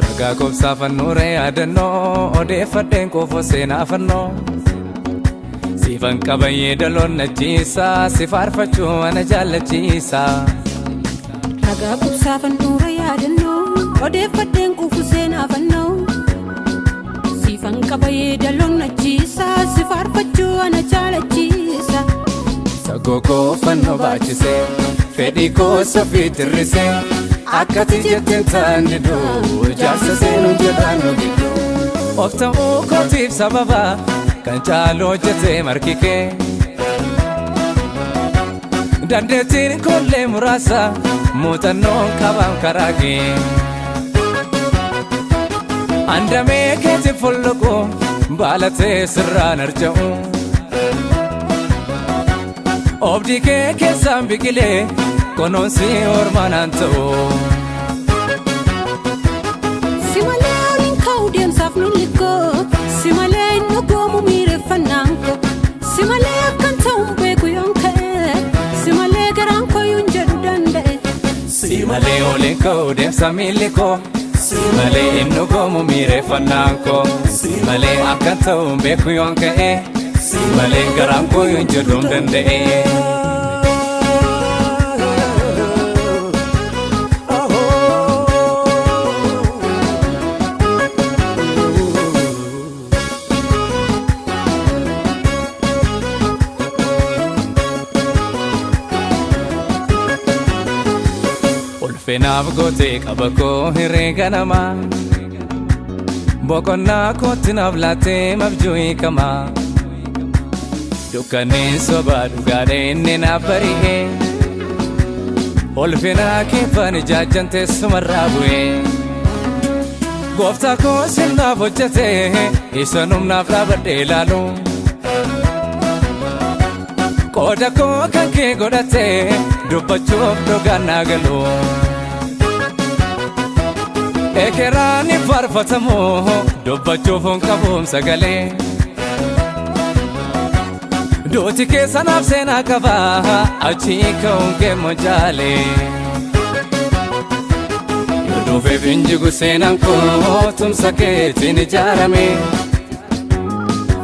Ragaa kobsaa fannuure yaadannoo odeeffadheen qofa seenaa fannoo. Siifan qabayyee daloon nachiisa si faarfachuu ana jaallachiisa. Ragaa kubsaa fannuura yaadannoo odeeffadheen quufu seenaa fannoo. Siifan qabayyee daloon nachiisa si faarfachuu ana jaalachiisa. Sagoo koo fannoo baachisee fedhii koo sofii tirrisee akkati jetteen ta'an diduu jaarsa seenuun jedhaan nu gidduu. Of ta'uu kootiif sababa kan caalu hojjetee marki kee. Dandeettiin kollee muraasa muuxannoon qabaam karaa kee. Andamee keetiin folloqu baalatee sirraan arja'u. Obdii kee keessaan biqilee kunuunsi ormaan ta'u. Si malee oliin ka'u deemsaaf miilli koo si malee inni goomu miireffannaan koo si malee akkan ta'u hin beeku yoon ka'e si malee garaan koo hin jedhu danda'e. Si malee oliin ka'u deemsa miilli koo. Si malee inni goomu miireffannaan koo. Si malee akkan ta'u hin beeku yoon ka'e. Si malee garaan koo hin jedhu hin danda'e. Ulfinaaf gootee qaba koo hiree ganamaa. Boqonnaa kootti naaf laattee mabjuu hiikamaa. Dukkanneen sobaa dhugaadha inni naaf bari'ee. Ulfinaa keeffan ijaajjan teessumarraa bu'ee. Gooftaa koo sirnaaf hojjete isa humnaaf dhaabadhee ilaalu. Qooda koo kan kee godhate dubbachuuf dhugaan naa galu. Ekeraan hin faarfatamu dubbachuuf hin qabuum sagalee. Duuti keessa naaf seenaa qaba achii ka'uun kee mojaalee. Yoo dhufeef hin jigu seenaan koo tumsa keetiin ijaarame.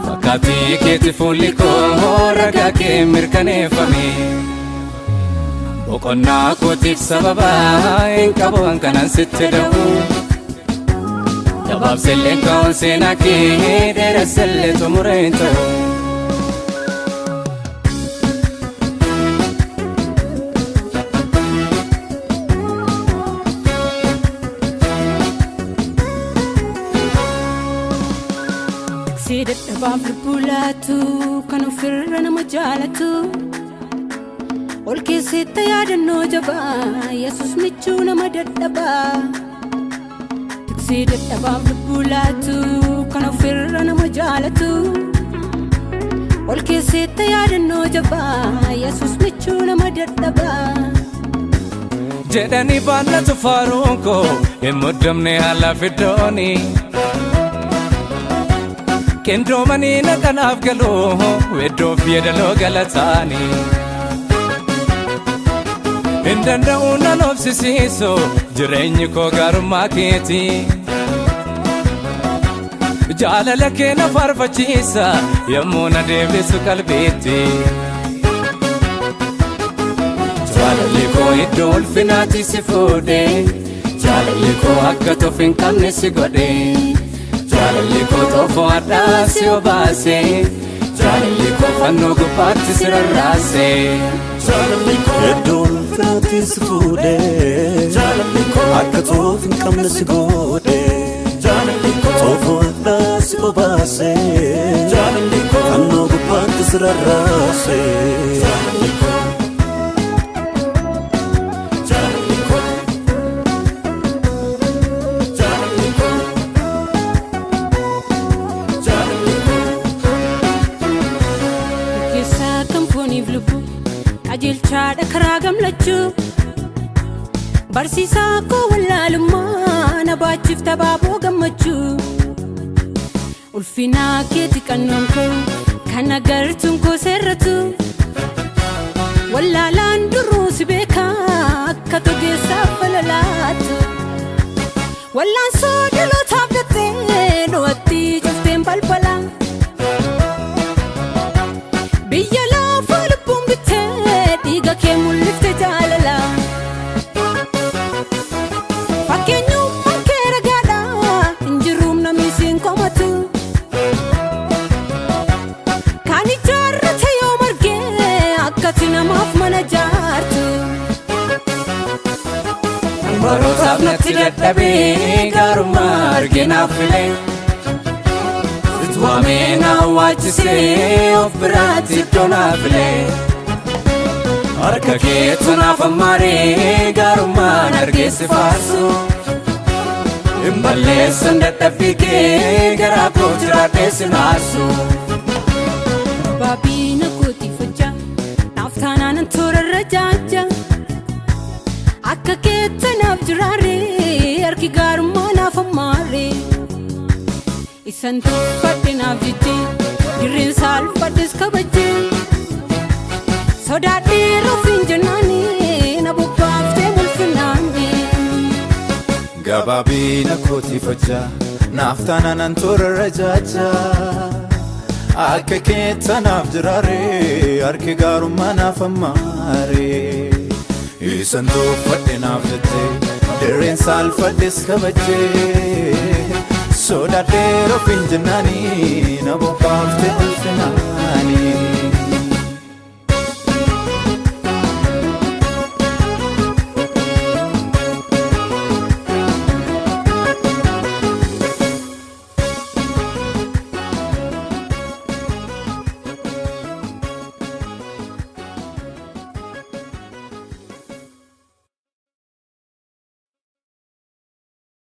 Fakkaatii keeti fuulli koo ragaa kee mirkaneeffame. Boqonnaa kootiif sababa hin qabu kanan sitti da'u. Gabaabsillee ka'uun seenaa kee dheeressillee xumura hin ta'u. Si dadhabaaf lubbuu laatu kan ofirra nama jaalatu. Ol keessatti yaadannoo jabaa Yesus michuu nama dadhabaa. Tiksee dadhabaaf lubbuu laatu kan ofirra nama jaalatu. Ol keessatti yaadannoo jabaa Yesus michuu nama dadhabaa. Jedhanii baallatu faaruun koo hin muddamne haala fiddooni. Qindoomanii naqanaaf galuu weddoof yeedaloo galataanii. Hin danda'u nan obsisiisu jireenyi koo gaarummaa keeti. Jaalala kee na faarfachiisa yommuu na deebisu qalbiitti. Jaalalli koo iddoo ulfinaatti si fuudhe Jaalalli koo akka tof hin qabne si godhe Jaalalli koo xoofoo hadhaa si obaase Jaalalli koo fannoo gubbaatti si rarraase Jaalalli koo iddoo ulfinaatti si fuudhe Jaalalli koo akka xoof hin qabne si godhe. si obaase. Jaalalli koo fannoo gubbaatti si rarraase. Jaalalli koo. Jaalalli koo. Jaalalli koo. Jaalalli koo. Keessaa kan fooniif lubbuu qajeelchaadha karaa gamlachuu barsiisaa koo wallaalummaa na baachiif tabaaboo gammachuu ulfinaa keeti qannoon koo kan agartuun koo seerratu wallaalaan duruu si beekaa akka togeessaaf falalaatu wallaansoo dhalootaaf jettee du'atti cufteen balbala. Biyya lafaa lubbuun bittee dhiiga kee mul'ifte jaalala. Fakkeenyummaan kee ragaadha hin jiruum namni siin komatu. Kan ijaarrate yoo margee akkati namaaf mana jaartu. Barootaaf natti dadhabee gaarummaa arginaaf filee. Waamee na waachisee of biraatti iddoo naaf filee. Harka keetu naaf ammaaree gaarummaan argeessi faarsu. Hin balleessan dadhabbii kee garaa koo jiraadhee si naarsu. Baabina kootiifachaa naaf taanaan toorarra jaajja. Akka keetta naaf jiraaree harki gaarummaa naaf ammaaree. Isan tuffadhe naaf jijjee dirreen saalfadhes kabajjee. Sodaadhee ofiin jennaanii na bobbaaftee mul'innaanii. Gabaabina kootiifachaa naaf taanaan toorarra jaajaa. Akka keetta naaf jiraaree harki gaarummaa naaf ammaaree. Isan tuffadhe naaf jettee dirreen saalfadhes kabajjee. Sodaadhee ofiin jennaanii na bobbaaftee ulfinaanii.